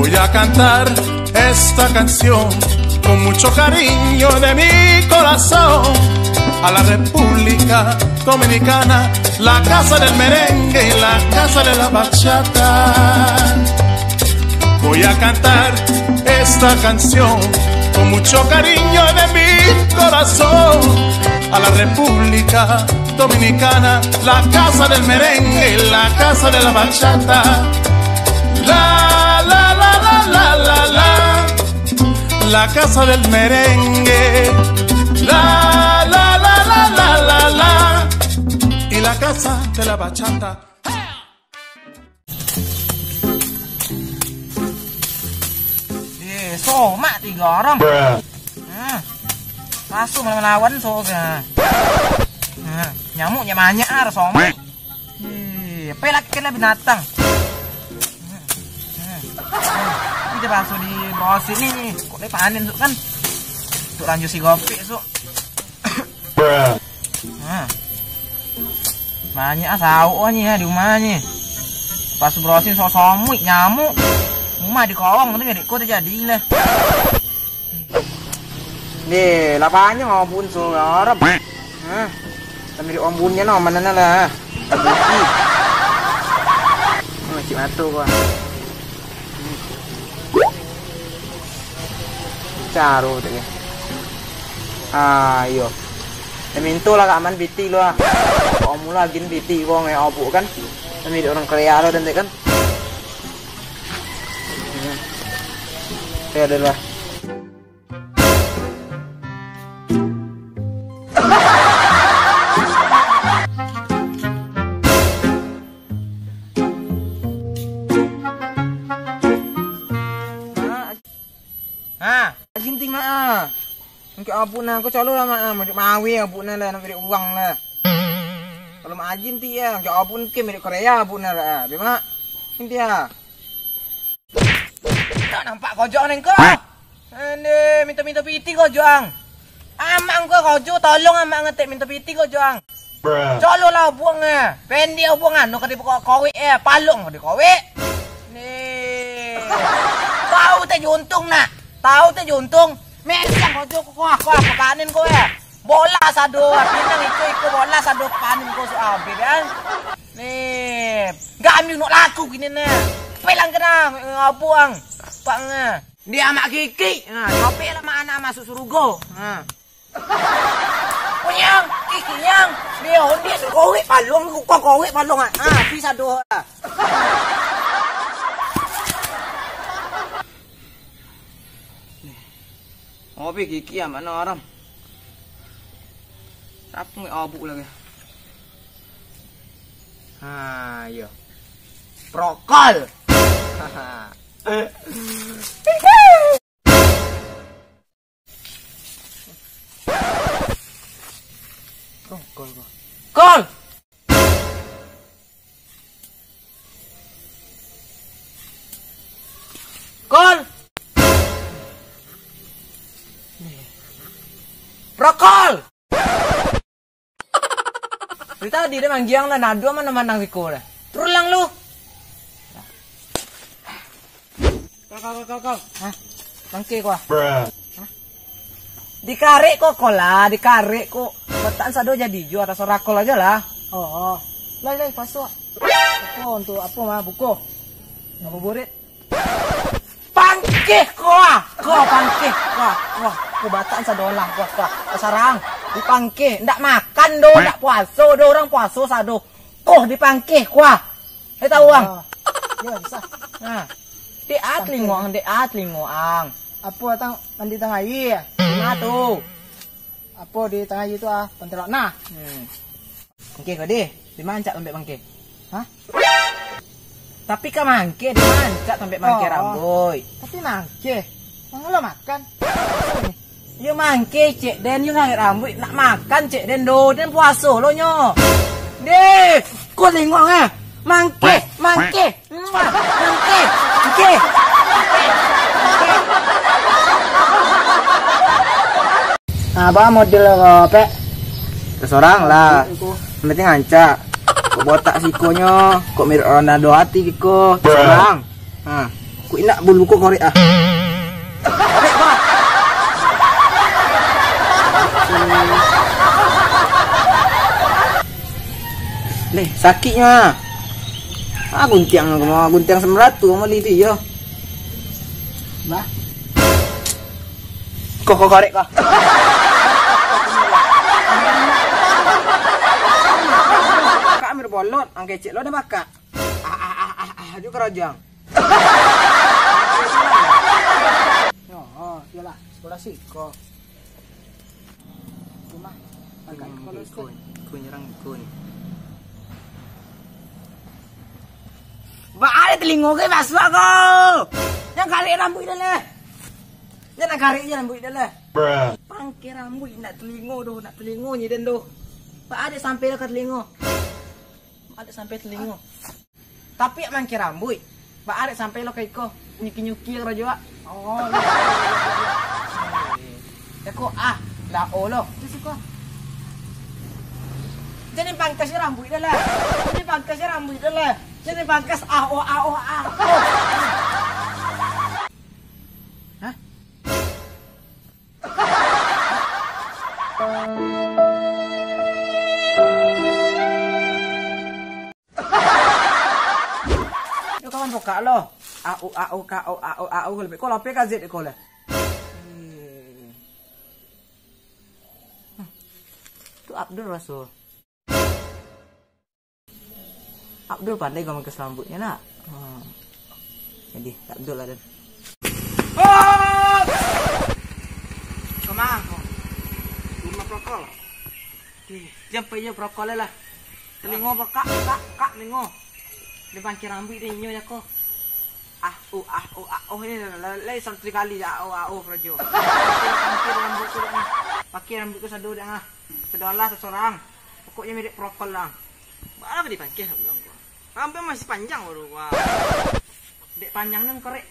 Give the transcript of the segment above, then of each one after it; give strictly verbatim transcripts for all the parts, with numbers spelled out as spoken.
Voy a cantar esta canción con mucho cariño de mi corazón a la República Dominicana, la casa del merengue y la casa de la bachata. Voy a cantar esta canción con mucho cariño de mi corazón a la República Dominicana, la casa del merengue, la casa de la bachata. La, la, la, la, la, la, la. La casa del merengue. La, la, la, la, la, la, la. Y la casa de la bachata. Eh, somak tiga orang. Hmm. Pasu malawan-lawan so ka. Hmm. Nyamuk nyak banyak ah, somak. Eh, apa lagi kena binatang? Hmm. Hmm. Ini dia pasu di bawah sini ni. Kok dia panen tu kan? Untuk lanjut si gopek tu. Nah. Banyak ah sauk ni ya di rumah ni. Pas brosin sok somuik nyamuk. Rumah di kawang tu dek ko terjadi lah. Ni, lah banyak abun so Arab. Hah? Kami di ombunnya no, mana lah. Abuki. Oh, cik matu gua. Caro tu ya. Ah, iyo. Minto lah kak aman piti lu ah. Kau mula agin piti kau ngai obuk kan. Kami di orang kaya lo dan kan. Ya dulu lah. Ha, agin ti mak ah. Angkek abuk nah, kau calo lah mak ah, madik mawe abuk nah lah, nak madik uang lah. Kalau mak agin ti ya, angkek abuk ke madik Korea abuk nah lah. Be mak. Inti ah. Tak nampak kojok neng ko. Ande, minta-minta piti kojok ang. Amak ang ko kojok, tolong amak ngetek minta piti kojok ang. Colo lah buang eh. Pendek buang anu ka dipokok kowek eh. Palung ka dikowek. Ni. Tahu teh juntung nak. Tahu teh juntung. Mesang kojok ko kuah kuah panen ko eh. Bola sado, pinang iko-iko bola sado panen ko su abih kan. Ni. Gak ambil nak laku kini nah. Pelang kena abuang. Pak ngah. Dia amak kiki. Ha, tapi lah mak anak masuk surugo. Ha. Punyang, kiki nyang. Dia onde kowek palung, kok kowek palung ah. Ah, bisa doh. Opi kiki amak no aram. Siapa nggak abuk lagi? Ha, iya. Prokol. Kol, kol, kol. Kol! Kol! Prokol! Dari tadi dia manggiang lah, nado manang-manang siko lah. Turulang lu. Kau, kau, kau, kau, kau. Hah? Mangke kau ah? Hah? Dikarek kau, kau lah, dikarek kau. Batakan sado jadi jo, atas orakol aja lah. Oh, oh. Lai, lai, paso. Apo untuk apo mah, buko? Ngabuburit. Pangkeh kau ah. Kau pangkeh. Kau, kau. Kau batakan sado lah, kau, kau. Kau sarang. Dipangkeh. Ndak makan doh, ndak puaso doh, urang puaso sado. Kau dipangkeh, kau ah. Hei, tahu ang? Oh, iyo, bisa. Nah. Dek ah, telingo ang, dek ah, telingo ang. Apo tang mandi tang aia? Di ma tu? Apo di tang aia tu ah, pantelok nah. Hmm. Mangke kau deh, di ma ancak tampek mangke? Hah? Tapi ka mangke, di ma ancak tampek mangke. Oh, oh. Rambuik? Tapi mangke. Mangalo makan. Yo mangke cek den, yo ngarik rambuik, nak makan cek den do, den puaso lo nyo. Deh, kau tengok ah. Mangke, mangke. Mangke, mangke. Nah, apa model kau, Pek? Tersorang lah. Yang penting ancak. Kok botak sikonyo, kok mirip Ronaldo hati kiko. Tersorang. Ha. Indak bulu ko korek ah. Korek, bah. Nih, sakiknyo ah. Ah, guntiang ko mah, guntiang samaratus mah bali tu iyo. Bah. Ko, ko korek ko. Kak Amir bolot, ang kecek lo dah bakak. Ah, ah, ah, ah, ah, ajo karajo ang. Oh, oh, iyolah, sekolah siko. Rumah agak ikon, ikon, ikon, nyerang ikon. Ba ada telingo ke masuk aku? Yang kali rambuik dah lah. Yang nak kari je rambuik dah lah. Pangke rambuik nak telingo doh, nak telingo nyi den doh. Ba ada sampai lah ke telingo. Ba ada sampai telingo. Tapi mangke rambuik, ba arek sampai lo ka iko, nyuki-nyuki karajo, Wak. Oh, iyo, iyo, iyo, iyo. Cako ah, lah o lo. Tu suko. Jadi pangkas rambuik dah lah. Jadi pangkas rambuik dah lah. Jadi pangkas ah, oh, ah, oh, ah, oh. Hah? Yo kawan pokak lo. Au, au, ka, au, au, au, lebih ko lapeh kazet ko lah. Hmm. Tu Abdul raso. Abdul pandai gua mangkas rambuiknyo nak. Hmm. Jadi, Abdul lah dan. Oh! Kemana kau? Rumah prokol. Ih, sampai je prokol lah. Telingo apa kak, kak, kak telingo. Dia pangkir rambuik dia inyo jako. Ah, oh, ah, oh, ah, oh, ini lah, lah, lah, satu kali, ah, oh, ah, oh, karajo. Pakai rambuik tu dah, ah. Pakai rambuik tu sado dah, ah. Sado lah, sorang. Pokoknyo mirip prokol lah. Baa ka dipangkeh, bilang gua. Rambut masih panjang baru, wah. Dek panjang ni korek.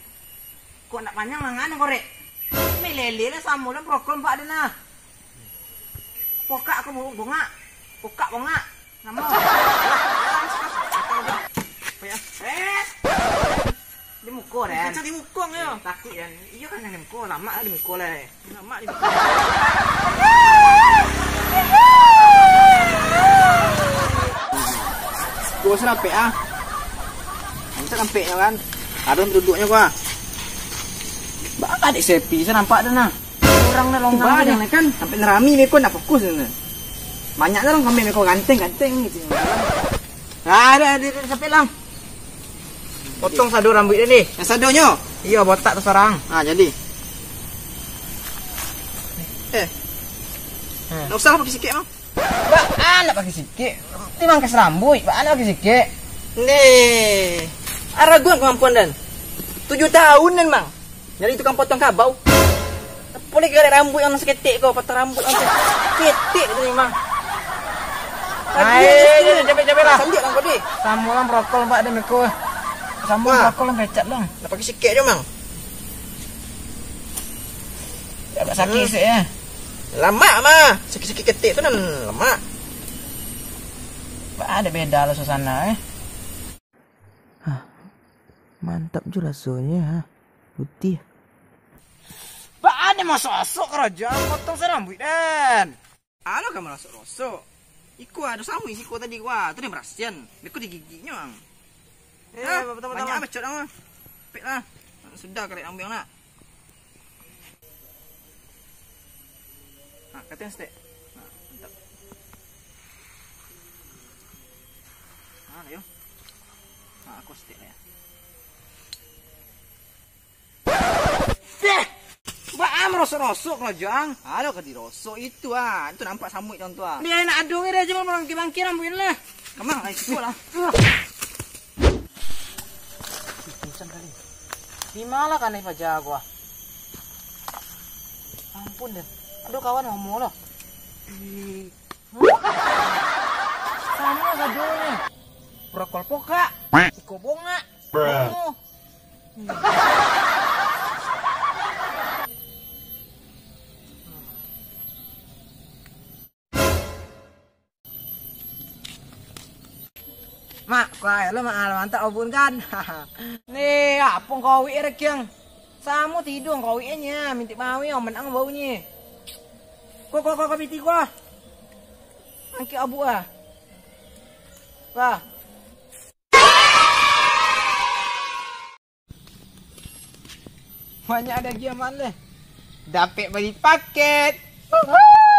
Kok nak panjang, lah nganu korek. Melele lah samo lah prokol empat ado nah. Pokak aku bu-, bongak. Pokak bongak. Namo? Payah. Eh. Di muko, Den. Kancang di muko, yo. Takuik, Den. Iyo, kancang di muko. Lamak lah di muko, lah. Lamak di muko. Gua serapek, ah. Mantap rampeknyo, kan. Ado duduknyo, gua. Baa dek sepi, sa nampak tu, nah. Urang dah longang. Bah, jan kan, sampai narami beko nak fokus ni. Banyak dah urang komen beko ganteng-ganteng ni. Ah, dah, dah, dah, sampai lah. Potong sado rambuik dia ni. Yang sadonyo? Iyo, botak tu sorang. Ah, jadi. Eh. Hmm. Ndak usah lah pakai sikek mah. Baa nak pakai sikek? Ni mangkas rambuik, baa nak pakai sikek? Nih. Araguan kamampuan, Dan. Tujuh tahun, Den, Mang. Jadi tukang potong kabau. Apo lai garek rambuik nan saketek ko, patah rambuik nan saketek tu memang. Ai, capek-capek lah. Saliak lah kau deh. Samo lah prokol, Pak, deh, meko. Samo prokol lah, kecap lah. Nak pakai sikek je, Mang. Agak sakik sikit, ya. Lamak mah. Sakik-sakik ketek tu nan lamak. Ada beda lah suasana, eh. Hah, mantap jo rasonyo, ha. Putih. Baa ni masuk-masuk karajo, potong sarambuik, Den. Alo ka marosok-rosok. Iko ado samuik siko tadi, wah, tu den barasian. Beko digigiknyo, ang. Eh, hah? Banyak bacot, ang. Pek lah. Sudah karek rambuik, nak. Ha, kato yang stek. Ha, mantap. Ha, ayo. Ha, aku stek lah ya. Deh! Baa marosok-rosok karajo ang? Ado ka dirosok itu ah. Itu nampak samuik dalam tu ah. Dia nak ado ke dia cuma bangkit-bangkit rambuik lah. Kemang, ayo, cukup lah. Ih, pingsan kali. Di ma lah kanai paja gua? Ampun, Den. Aduh, kawan, homo lah. Ih. Sama sadonyo. Prokol pokak. Iko bongak. Homo. Ih. Mak, kau ayo lah, Mak, alah mantap obun kan. Ni, apo kau awik rekiang? Samo tido kau awiknya, mintik mawi, oh, menang bau ni. Kau, kau, kau, kau, piti kau. Angkik abu ah. Wah. Banyak ada giaman leh. Dapek bali paket. Uhu.